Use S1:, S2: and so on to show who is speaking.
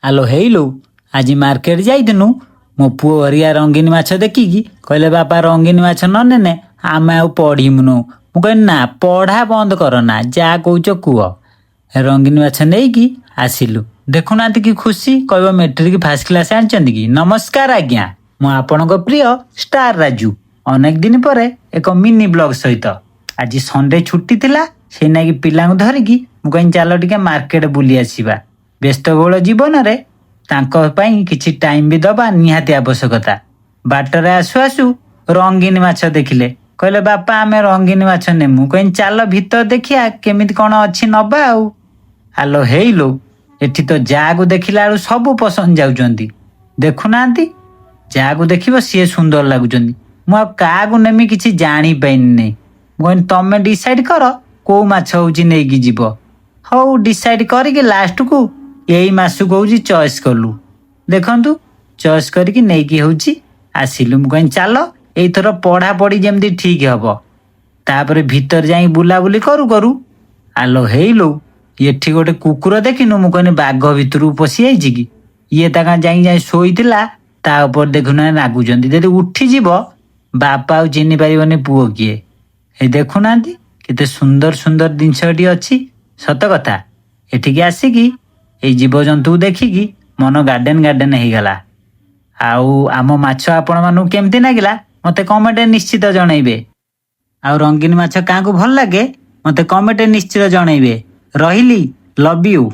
S1: ଆଲୋ ହେଇଲୋ, ଆଜି ମାର୍କେଟ ଯାଇଥିନୁ। ମୋ ପୁଅ ହରିଆ ରଙ୍ଗୀନ ମାଛ ଦେଖିକି କହିଲେ, "ବାପା, ରଙ୍ଗୀନ ମାଛ ନ ନେନେ ଆମେ ଆଉ ପଢ଼ିବୁନୁ।" ମୁଁ କହିଲି, "ନା, ପଢ଼ା ବନ୍ଦ କର ନା, ଯାହା କହୁଛ କୁହ।" ରଙ୍ଗୀନ ମାଛ ନେଇକି ଆସିଲୁ। ଦେଖୁନାହାନ୍ତି କି ଖୁସି, କହିବ ମେଟ୍ରିକ ଫାର୍ଷ୍ଟ କ୍ଲାସ୍ ଆଣିଛନ୍ତି କି। ନମସ୍କାର ଆଜ୍ଞା, ମୁଁ ଆପଣଙ୍କ ପ୍ରିୟ ଷ୍ଟାର ରାଜୁ, ଅନେକ ଦିନ ପରେ ଏକ ମିନି ବ୍ଲଗ ସହିତ। ଆଜି ସଣ୍ଡେ ଛୁଟି ଥିଲା, ସେଇ ନାଗି ପିଲାଙ୍କୁ ଧରିକି ମୁଁ କହିଲି, ଚାଲ ଟିକେ ମାର୍କେଟ ବୁଲି ଆସିବା। ବ୍ୟସ୍ତବହୁଳ ଜୀବନରେ ତାଙ୍କ ପାଇଁ କିଛି ଟାଇମ ବି ଦବା ନିହାତି ଆବଶ୍ୟକତା। ବାଟରେ ଆସୁ ଆସୁ ରଙ୍ଗୀନ ମାଛ ଦେଖିଲେ। କହିଲେ, "ବାପା, ଆମେ ରଙ୍ଗୀନ ମାଛ ନେମୁ।" ମୁଁ କହିଲି, "ଚାଲ, ଭିତର ଦେଖିଆ କେମିତି କଣ ଅଛି, ନବା।" ଆଉ ଆଲୋ ହେଇଲୋ, ଏଠି ତ ଯାହାକୁ ଦେଖିଲା ବେଳୁ ସବୁ ପସନ୍ଦ ଯାଉଛନ୍ତି। ଦେଖୁନାହାନ୍ତି, ଯାହାକୁ ଦେଖିବ ସିଏ ସୁନ୍ଦର ଲାଗୁଛନ୍ତି। ମୁଁ ଆଉ କାହାକୁ ନେମି କିଛି ଜାଣିପାରିନି ନାହିଁ। ମୁଁ କହିଲି, "ତମେ ଡିସାଇଡ୍ କର କୋଉ ମାଛ ହଉଛି ନେଇକି ଯିବ।" ହଉ, ଡିସାଇଡ୍ କରିକି ଲାଷ୍ଟକୁ ଏଇ ମାଛକୁ ହଉଛି ଚଏସ୍ କଲୁ। ଦେଖନ୍ତୁ, ଚଏସ୍ କରିକି ନେଇକି ହଉଛି ଆସିଲୁ। ମୁଁ କହିଲି, "ଚାଲ, ଏଇଥର ପଢାପଢି ଯେମିତି ଠିକ ହବ।" ତାପରେ ଭିତରେ ଯାଇ ବୁଲାବୁଲି କରୁ କରୁ, ଆଲୋ ହେଇଲୋ, ଏଠି ଗୋଟେ କୁକୁର ଦେଖିନୁ। ମୁଁ କହିନି, ବାଘ ଭିତରକୁ ପଶି ଯାଇଛି କି ଇଏ? ତା ଯାଇ ଯାଇ ଶୋଇଥିଲା ତା ଉପରେ। ଦେଖୁନା, ନାଗୁଛନ୍ତି। ଯଦି ଉଠିଯିବ, ବାପା ଆଉ ଚିହ୍ନି ପାରିବନି ପୁଅ କିଏ। ଏଇ ଦେଖୁନାହାନ୍ତି, କେତେ ସୁନ୍ଦର ସୁନ୍ଦର ଜିନିଷ ଏଠି ଅଛି। ସତ କଥା, ଏଠିକି ଆସିକି ଏଇ ଜୀବଜନ୍ତୁକୁ ଦେଖିକି ମନ ଗାର୍ଡେନ ଗାର୍ଡେନ ହେଇଗଲା। ଆଉ ଆମ ମାଛ ଆପଣମାନଙ୍କୁ କେମିତି ଲାଗିଲା, ମତେ କମେଣ୍ଟରେ ନିଶ୍ଚିତ ଜଣେଇବେ। ଆଉ ରଙ୍ଗୀନ ମାଛ କାହାକୁ ଭଲ ଲାଗେ, ମତେ କମେଣ୍ଟରେ ନିଶ୍ଚିତ ଜଣେଇବେ। ରହିଲି, ଲଭ୍ you.